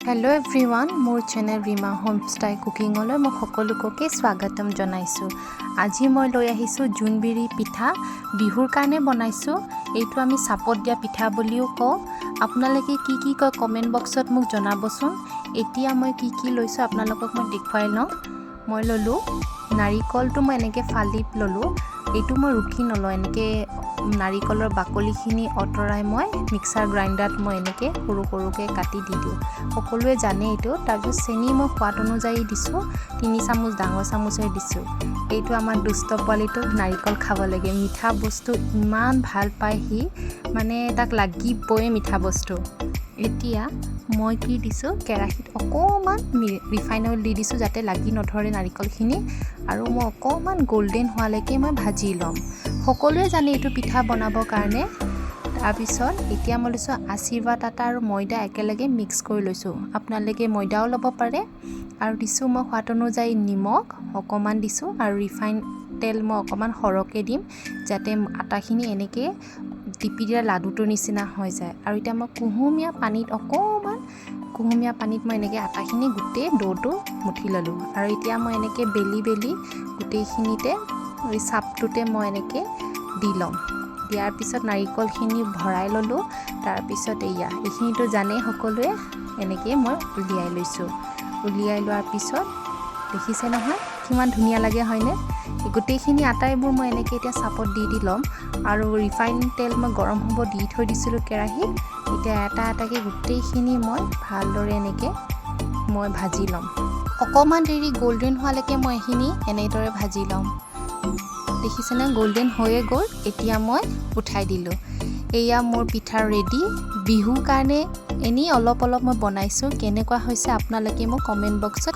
Hello' everyone, মোৰ channel Rima হোমষ্টাইল কুকিঙলৈ মই সকলোকে স্বাগতম জনাইছোঁ। আজি মই লৈ আহিছোঁ জোনবিৰি পিঠা। বিহুৰ কাৰণে বনাইছোঁ। এইটো আমি চাপত দিয়া পিঠা বুলিও কওঁ। আপোনালোকে কি কি কয়, কমেণ্ট বক্সত মোক জনাবচোন। এতিয়া মই কি কি লৈছোঁ, আপোনালোকক মই দেখুৱাই লওঁ। মই ল'লোঁ নাৰিকলটো, মই এনেকৈ ফালি ল'লোঁ। এইটো মই ৰুকি নলওঁ। এনেকৈ নাৰিকলৰ বাকলিখিনি আঁতৰাই মই মিক্সাৰ গ্ৰাইণ্ডাৰত মই এনেকৈ সৰু সৰুকৈ কাটি দি দিওঁ। সকলোৱে জানে এইটো। তাৰপিছত চেনি মই সোৱাদ অনুযায়ী দিছোঁ, 3 চামুচ ডাঙৰ চামুচেৰে দিছোঁ। এইটো আমাৰ দুষ্ট পোৱালিটোক নাৰিকল খাব লাগে। মিঠা বস্তু ইমান ভাল পায় সি, মানে তাক লাগিবই মিঠা বস্তু। এতিয়া মই কি দিছোঁ, কেৰাহীত অকণমান ৰিফাইন অইল দি দিছোঁ, যাতে লাগি নধৰে নাৰিকলখিনি। আৰু মই অকণমান গল্ডেন হোৱালৈকে মই ভাজি ল'ম। সকলোৱে জানে এইটো পিঠা বনাবৰ কাৰণে। তাৰপিছত এতিয়া মই লৈছোঁ আশীৰ্বাদ আটা আৰু ময়দা, একেলগে মিক্স কৰি লৈছোঁ। আপোনালোকে ময়দাও ল'ব পাৰে। আৰু দিছোঁ মই সোৱাদ অনুযায়ী নিমখ অকণমান দিছোঁ আৰু ৰিফাইন তেল মই অকণমান সৰহকৈ দিম, যাতে আটাখিনি এনেকৈ টিপি দিয়া লাডুটোৰ নিচিনা হৈ যায়। আৰু এতিয়া মই কুহুমীয়া পানীত, অকণমান কুহুমীয়া পানীত মই এনেকৈ আটাখিনি গোটেই ড'টো মুঠি ল'লোঁ। আৰু এতিয়া মই এনেকৈ বেলি বেলি গোটেইখিনিতে এই চাপটোতে মই এনেকৈ দি ল'ম। দিয়াৰ পিছত নাৰিকলখিনি ভৰাই ল'লোঁ। তাৰপিছত এয়া এইখিনিতো জানেই সকলোৱে, এনেকৈয়ে মই উলিয়াই লৈছোঁ। উলিয়াই লোৱাৰ পিছত দেখিছে নহয়, কিমান ধুনীয়া লাগে, হয়নে? গোটেইখিনি আটাইবোৰ মই এনেকৈ এতিয়া চাপত দি দি ল'ম। আৰু ৰিফাইন তেল মই গৰম হ'ব দি থৈ দিছিলোঁ কেৰাহীত। এতিয়া এটা এটাকৈ গোটেইখিনি মই ভালদৰে এনেকৈ মই ভাজি ল'ম। অকণমান দেৰি গল্ডেন হোৱালৈকে মই এইখিনি এনেদৰে ভাজি ল'ম। দেখিছেনে, গল্ডেন হৈয়ে গ'ল। এতিয়া মই উঠাই দিলোঁ। এয়া মোৰ পিঠা ৰেডি। বিহুৰ কাৰণে এনেই অলপ অলপ মই বনাইছোঁ। কেনেকুৱা হৈছে, আপোনালোকে মোক কমেণ্ট বক্সত